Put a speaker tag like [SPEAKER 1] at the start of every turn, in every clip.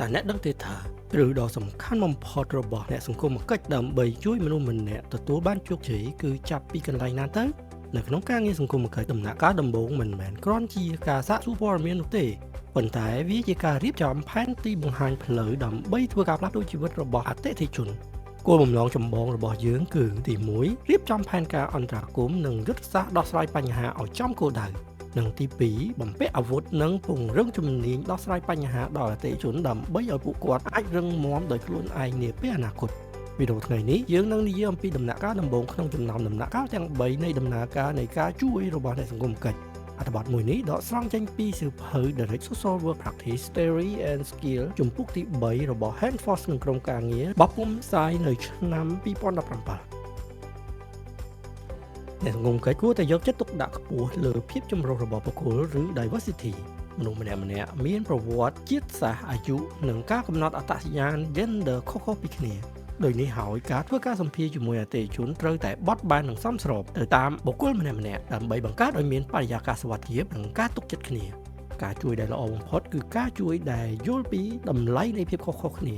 [SPEAKER 1] តើអ្នកដឹងទេថាគ្រឹះដ៏សំខាន់បំផុតរបស់អ្នកសង្គមកិច្ចដើម្បីជួយមនុស្សម្នាក់ទទួលបានជោគជ័យគឺចាប់ពីកន្លែងណាទៅនៅក្នុងការងារសង្គមកិច្ចដំណាក់កាលដំបូងមិនមែនគ្រាន់ជាការសាកសួរព័ត៌មាននោះទេប៉ុន្តែវាជាការរៀបចំផែនទីបង្ហាញផ្លូវដើម្បីធ្វើការផ្លាស់ប្ដូរជីវិតរបស់អតិថិជនគោលបំណងចម្បងរបស់យើងគឺទី1រៀបចំផែនការអន្តរាគមន៍និងយុទ្ធសាស្ត្រដោះស្រាយបញ្ហាឲ្យចំគោលដៅនិងទី2បំពាក់អាវុធនិងពង្រឹងជំនាញដោះស្រាយបញ្ហាដល់អតិថិជនដើម្បីឲ្យពួកគាត់អាចរឹងមាំដោយខ្លួនឯងនាពេលអនាគតវីដេអូថ្ងៃនេះយើងនឹងនិយាយអំពីដំណាក់កាលដំបូងក្នុងចំណោមដំណាក់កាលទាំង3នៃដំណើរការនៃការជួយរបស់អ្នកសង្គមកិច្ចអត្ថបទមួយនេះដកស្រង់ចេញពីសៀវភៅ Direct Social Work Practice Theory and Skill ជំពូកទី3របស់ Handforth និងក្រុមការងារបោះពុម្ពផ្សាយនៅឆ្នាំ2017អ្នកសង្គមកិច្ចគួរតែយកចិត្តទុកដាក់ខ្ពស់លើភាពចម្រុះរបស់បុគ្គលឬ diversity មនុស្សម្នាក់ៗមានប្រវត្តិជាតិសាសន៍អាយុនិងការកំណត់អត្តសញ្ញាណ gender ខុសៗពីគ្នាដោយនេះហើយការធ្វើការសម្ភាសជាមួយអតិថិជនត្រូវតែបត់បែននិងសមស្របទៅតាមបុគ្គលម្នាក់ៗដើម្បីបង្កើតឲ្យមានបរិយាកាសសុវត្ថិភាពនិងការទុកចិត្តគ្នាការជួយដែលល្អបំផុតគឺការជួយដែលយល់ពីតម្លៃនៃភាពខុសៗគ្នា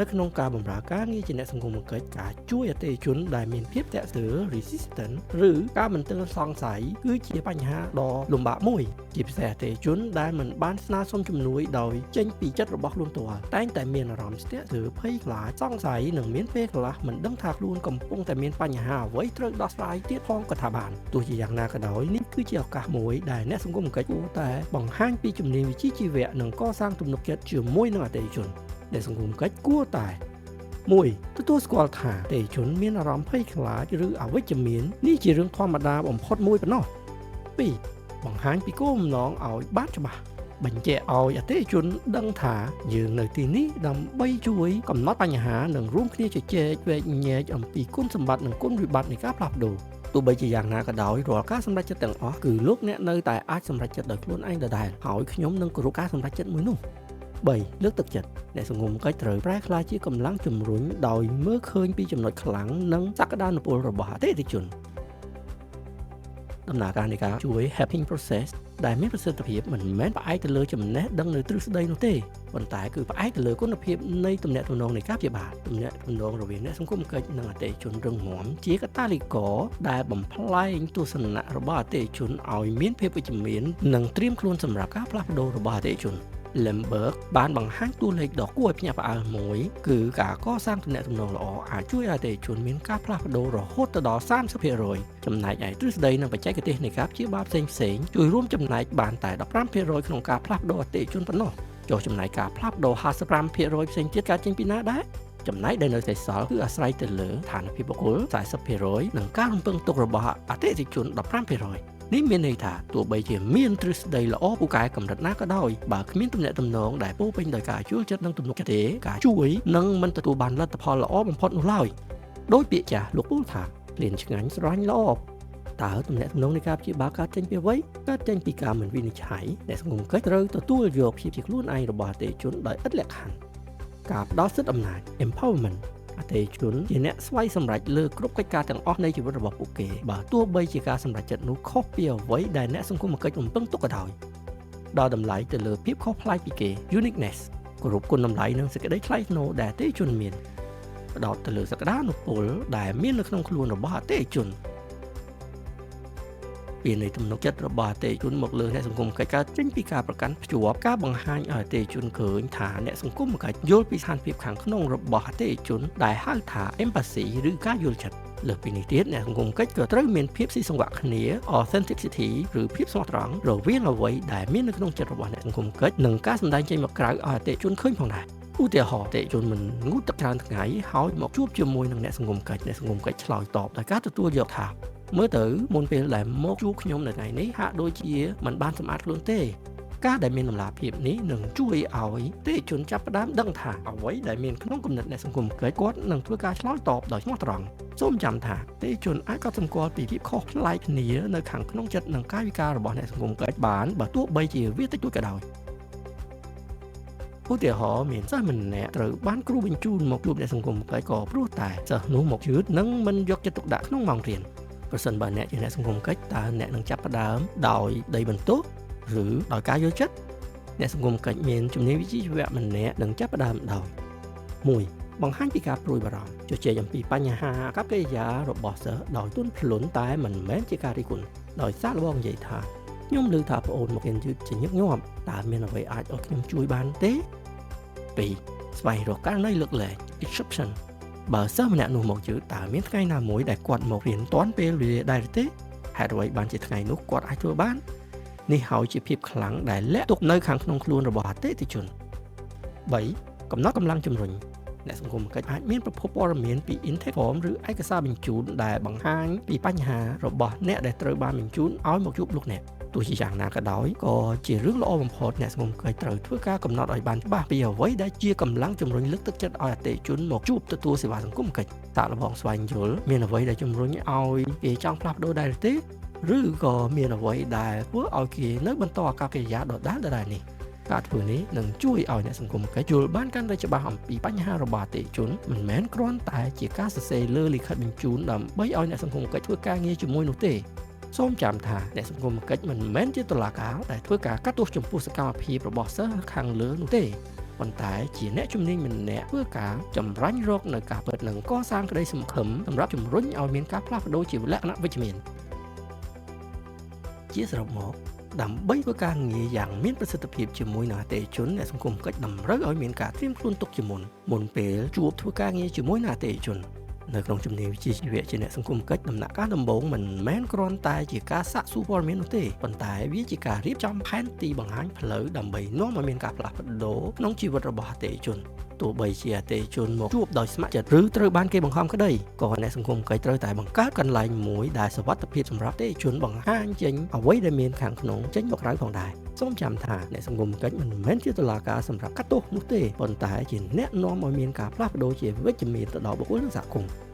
[SPEAKER 1] នៅក្នុងការបម្រើការងារជាអ្នកសង្គមកិច្ចការជួយអតិថិជនដែលមានភាពតាក់ស្ទើរ resistant ឬការមន្ទិលសង្ស័យគឺជាបញ្ហាដ៏លំបាកមួយជាពិសេសអតិថិជនដែលមិនបានស្នើសុំជំនួយដោយចេញពីចិត្តរបស់ខ្លួនផ្ទាល់តែងតែមានអារម្មណ៍ស្ទាក់ស្ទើរភ័យខ្លាចសង្ស័យនិងមានពេលខ្លះមិនដឹងថាខ្លួនកំពុងតែមានបញ្ហាអ្វីត្រូវដោះស្រាយទៀតផងក៏ថាបានទោះជាយ៉ាងណាក៏ដោយនេះគឺជាឱកាសមួយដែលអ្នកសង្គមកិច្ចគួរតែបង្ហាញពីជំនាញវិជ្ជាជីវៈនិងកសាងទំនុកចិត្តជាមួយនឹងអតិថិជនអ្នកសង្គមកិច្ចគួរតែ1ទទួលស្គាល់ថាអតិថិជនមានអារម្មណ៍ភ័យខ្លាចឬអវិជ្ជមាននេះជារឿងធម្មតាបំផុតមួយប៉ុណ្ណោះ2បង្ហាញពីគោលបំណងឲ្យបានច្បាស់បញ្ជាក់ឲ្យអតិថិជនដឹងថាយើងនៅទីនេះដើម្បីជួយកំណត់បញ្ហានិងរួមគ្នាជជែកវែកញែកអំពីគុណសម្បត្តិនិងគុណវិបត្តិនៃការផ្លាស់ប្ដូរទោះបីជាយ៉ាងណាក៏ដោយរាល់ការសម្រេចចិត្តទាំងអស់គឺលោកអ្នកនៅតែអាចសម្រេចចិត្តដោយខ្លួនឯងដដែលហើយខ្ញុំនឹងគោរពការសម្រេចចិត្តមួយនោះ3លើកទឹកចិត្តអ្នកសង្គមកិច្ចត្រូវប្រែក្លាយជាកម្លាំងជំរុញដោយមើលឃើញពីចំណុចខ្លាំងនិងសក្តានុពលរបស់អតិថិជនដំណើរការនៃការជួយ helping process ដែលមានប្រសិទ្ធភាពមិនមែនផ្អែកទៅលើចំណេះដឹងនៅទ្រឹស្ដីនោះទេប៉ុន្តែគឺផ្អែកទៅលើគុណភាពនៃទំនាក់ទំនងនៃការព្យាបាលទំនាក់ទំនងរវាងអ្នកសង្គមកិច្ចនិងអតិថិជនរឹងមាំជាកាតាលីករដែលបំផ្លែងទស្សនៈរបស់អតិថិជនឲ្យមានភាពវិជ្ជមាននិងត្រៀមខ្លួនសម្រាប់ការផ្លាស់ប្ដូររបស់អតិថិជន Lemberg បានបង្ហាញតួលេខដ៏គួរឲ្យភ្ញាក់ផ្អើលមួយគឺការកសាងទំនាក់ទំនងល្អអាចជួយឲ្យអតិថិជនមានការផ្លាស់ប្ដូររហូតទៅដល់30%ចំណែកឯទ្រឹស្ដីនិងបច្ចេកទេសនៃការព្យាបាលផ្សេងៗជួយរួមចំណែកបានតែ15%ក្នុងការផ្លាស់ប្ដូរអតិថិជនប៉ុណ្ណោះចុះចំណែកការផ្លាស់ប្ដូរ55%ផ្សេងទៀតកើតចេញពីណាដែរចំណែកដែលនៅសេសសល់គឺអាស្រ័យទៅលើស្ថានភាពបុគ្គល40%និងការរំពឹងទុករបស់អតិថិជន15%នេះមានន័យថាទោះបីជាមានទ្រឹស្ដីល្អពូកែកម្រិតណាក៏ដោយបើគ្មានទំនាក់ទំនងដែលពោពេញដោយការយល់ចិត្តនិងទំនុកចិត្តទេការជួយនឹងមិនទទួលបានលទ្ធផលល្អបំផុតនោះឡើយដោយពាក្យចាស់លោកពូលថាក្លៀនឆ្ងាញ់ស្រឡាញ់ល្អតើទំនាក់ទំនងនៃការព្យាបាលកើតចេញពីអ្វីកើតចេញពីការមិនវិនិច្ឆ័យអ្នកសង្គមកិច្ចត្រូវទទួលយកភាពជាខ្លួនឯងរបស់អតិថិជនដោយឥតលក្ខខណ្ឌការផ្ដល់សិទ្ធិអំណាច empowerment អតិថិជនជាអ្នកស្វ័យសម្រេចលើគ្រប់កិច្ចការទាំងអស់នៃជីវិតរបស់ពួកគេបើទោះបីជាការសម្រេចចិត្តនោះខុសពីអ្វីដែលអ្នកសង្គមកិច្ចរំពឹងទុកក៏ដោយដល់តម្លៃទៅលើភាពខុសប្លែកពីគេ uniqueness គោរពគុណតម្លៃនិងសេចក្តីថ្លៃថ្នូរដែលអតិថិជនមានផ្ដោតទៅលើសក្តានុពលដែលមាននៅក្នុងខ្លួនរបស់អតិថិជនពីនៃទំនុកចិត្តរបស់អតិថិជនមកលើអ្នកសង្គមកិច្ចកើតចេញពីការប្រកាន់ភ្ជាប់ការបង្ហាញឲ្យអតិថិជនឃើញថាអ្នកសង្គមកិច្ចយល់ពីស្ថានភាពខាងក្នុងរបស់អតិថិជនដែលហៅថា empathy ឬការយល់ចិត្តលើសពីនេះទៀតអ្នកសង្គមកិច្ចក៏ត្រូវមានភាពស៊ីសង្វាក់គ្នា authenticity ឬភាពស្មោះត្រង់រវាងអ្វីដែលមាននៅក្នុងចិត្តរបស់អ្នកសង្គមកិច្ចនិងការសម្ដែងចេញមកក្រៅឲ្យអតិថិជនឃើញផងដែរឧទាហរណ៍អតិថិជនមិនងូតទឹកច្រើនថ្ងៃហើយមកជួបជាមួយនឹងអ្នកសង្គមកិច្ចអ្នកសង្គមកិច្ចឆ្លើយតបដោយការទទួលយកថាមើលទៅមុនពេលដែលមកជួបខ្ញុំនៅថ្ងៃនេះហាក់ដូចជាមិនបានសម្អាតខ្លួនទេការដែលមានតម្លាភាពនេះនឹងជួយឲ្យអតិថិជនចាប់ផ្ដើមដឹងថាអ្វីដែលមានក្នុងគំនិតអ្នកសង្គមកិច្ចគាត់នឹងធ្វើការឆ្លើយតបដោយស្មោះត្រង់សូមចាំថាអតិថិជនអាចកត់សម្គាល់ពីភាពខុសប្លែកគ្នានៅខាងក្នុងចិត្តនិងកាយវិការរបស់អ្នកសង្គមកិច្ចបានបើទោះបីជាវាតិចតួចក៏ដោយឧទាហរណ៍មានសិស្សម្នាក់ត្រូវបានគ្រូបញ្ជូនមកជួបអ្នកសង្គមកិច្ចក៏ព្រោះតែសិស្សនោះមកយឺតនិងមិនយកចិត្តទុកដាក់ក្នុងម៉ោងរៀនប្រសិនបើអ្នកជាអ្នកសង្គមកិច្ចតើអ្នកនឹងចាប់ផ្ដើមដោយដីបន្ទោសឬដោយការយល់ចិត្ត អ្នកសង្គមកិច្ចមានជំនាញវិជ្ជាជីវៈម្នាក់នឹងចាប់ផ្ដើមដោយ1បង្ហាញពីការព្រួយបារម្ភជជែកអំពីបញ្ហាអាកប្បកិរិយារបស់សិស្សដោយទន់ភ្លន់តែមិនមែនជាការរិះគន់ដោយសាកល្បងនិយាយថាខ្ញុំឮថាប្អូនមករៀនយឺតជាញឹកញាប់តើមានអ្វីអាចឲ្យខ្ញុំជួយបានទេ2ស្វែងរកករណីលើកលែង exception បើសិស្សម្នាក់នោះមកយឺតតើមានថ្ងៃណាមួយដែលគាត់មករៀនទាន់ពេលវេលាដែរឬទេហេតុអ្វីបានជាថ្ងៃនោះគាត់អាចធ្វើបាននេះហើយជាភាពខ្លាំងដែលលាក់ទុកនៅខាងក្នុងខ្លួនរបស់អតិថិជន3កំណត់កម្លាំងជំរុញអ្នកសង្គមកិច្ចអាចមានប្រភពព័ត៌មានពី intake form ឬឯកសារបញ្ជូនដែលបង្ហាញពីបញ្ហារបស់អ្នកដែលត្រូវបានបញ្ជូនឲ្យមកជួបលោកអ្នកទោះជាយ៉ាងណាក៏ដោយក៏ជារឿងល្អបំផុតអ្នកសង្គមកិច្ចត្រូវធ្វើការកំណត់ឲ្យបានច្បាស់ពីអ្វីដែលជាកម្លាំងជំរុញលើកទឹកចិត្តឲ្យអតិថិជនមកជួបទទួលសេវាសង្គមកិច្ចសាកល្បងស្វែងយល់មានអ្វីដែលជំរុញឲ្យគេចង់ផ្លាស់ប្ដូរដែរទេឬក៏មានអ្វីដែលធ្វើឲ្យគេនៅបន្តអាកប្បកិរិយាដដែលៗនេះការធ្វើនេះនឹងជួយឲ្យអ្នកសង្គមកិច្ចយល់បានកាន់តែច្បាស់អំពីបញ្ហារបស់អតិថិជនមិនមែនគ្រាន់តែជាការសរសេរលើលិខិតបញ្ជូនដើម្បីឲ្យអ្នកសង្គមកិច្ចធ្វើការងារជាមួយនោះទេសូមចាំថាអ្នកសង្គមកិច្ចមិនមែនជាតុលាការដែលធ្វើការកាត់ទោសចំពោះសកម្មភាពរបស់សិស្សខាងលើនោះទេប៉ុន្តែជាអ្នកជំនាញម្នាក់ធ្វើការចម្រាញ់រកនៅការពិតនិងកសាងក្តីសង្ឃឹមសម្រាប់ជំរុញឲ្យមានការផ្លាស់ប្ដូរជាលក្ខណៈវិជ្ជមានជាសរុបមកដើម្បីធ្វើការងារយ៉ាងមានប្រសិទ្ធភាពជាមួយនឹងអតិថិជនអ្នកសង្គមកិច្ចតម្រូវឲ្យមានការត្រៀមខ្លួនទុកជាមុនមុនពេលជួបធ្វើការងារជាមួយនឹងអតិថិជននៅក្នុងជំនាញវិជ្ជាជីវៈជាអ្នកសង្គមកិច្ចដំណាក់កាលដំបូងមិនមែនគ្រាន់តែជាការសាកសួរព័ត៌មាននោះទេប៉ុន្តែវាជាការរៀបចំផែនទីបង្ហាញផ្លូវដើម្បីនាំឲ្យមានការផ្លាស់ប្ដូរក្នុងជីវិតរបស់អតិថិជនទោះបីជាអតិថិជនមកជួបដោយស្ម័គ្រចិត្តឬត្រូវបានគេបង្ខំក្តីក៏អ្នកសង្គមកិច្ចត្រូវតែបង្កើតកន្លែងមួយដែលសុវត្ថិភាពសម្រាប់អតិថិជនបង្ហាញចេញអ្វីដែលមានខាងក្នុងចេញមកក្រៅផងដែរសូមចាំថាអ្នកសង្គមកិច្ចមិនមែនជាតុលាការសម្រាប់កាត់ទោសនោះទេប៉ុន្តែជាអ្នកនាំឲ្យមានការផ្លាស់ប្ដូរជាវិជ្ជមានទៅដល់បុគ្គលនិងសហគមន៍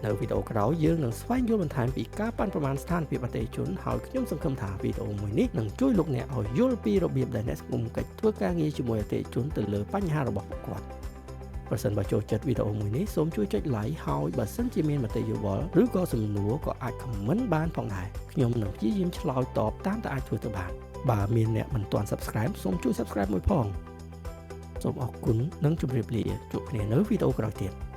[SPEAKER 1] នៅវីដេអូក្រោយយើងនឹងស្វែងយល់បន្ថែមពីការប៉ាន់ប្រមាណស្ថានភាពអតិថិជនហើយខ្ញុំសង្ឃឹមថាវីដេអូមួយនេះនឹងជួយលោកអ្នកឲ្យយល់ពីរបៀបដែលអ្នកសង្គមកិច្ចធ្វើការងារជាមួយអតិថិជនទៅលើបញ្ហារបស់ពួកគាត់ប្រសិនបើចូលចិត្តវីដេអូមួយនេះសូមជួយចុច like ហើយបើសិនជាមានមតិយោបល់ឬក៏សំណួរក៏អាច comment បានផងដែរខ្ញុំនឹងព្យាយាមឆ្លើយតបតាមតែអាចធ្វើទៅបានបើមានអ្នកមិនទាន់ Subscribe សូមជួយ Subscribe មួយផងសូមអរគុណនិងជម្រាបលាជួបគ្នានៅវីដេអូក្រោយទៀត។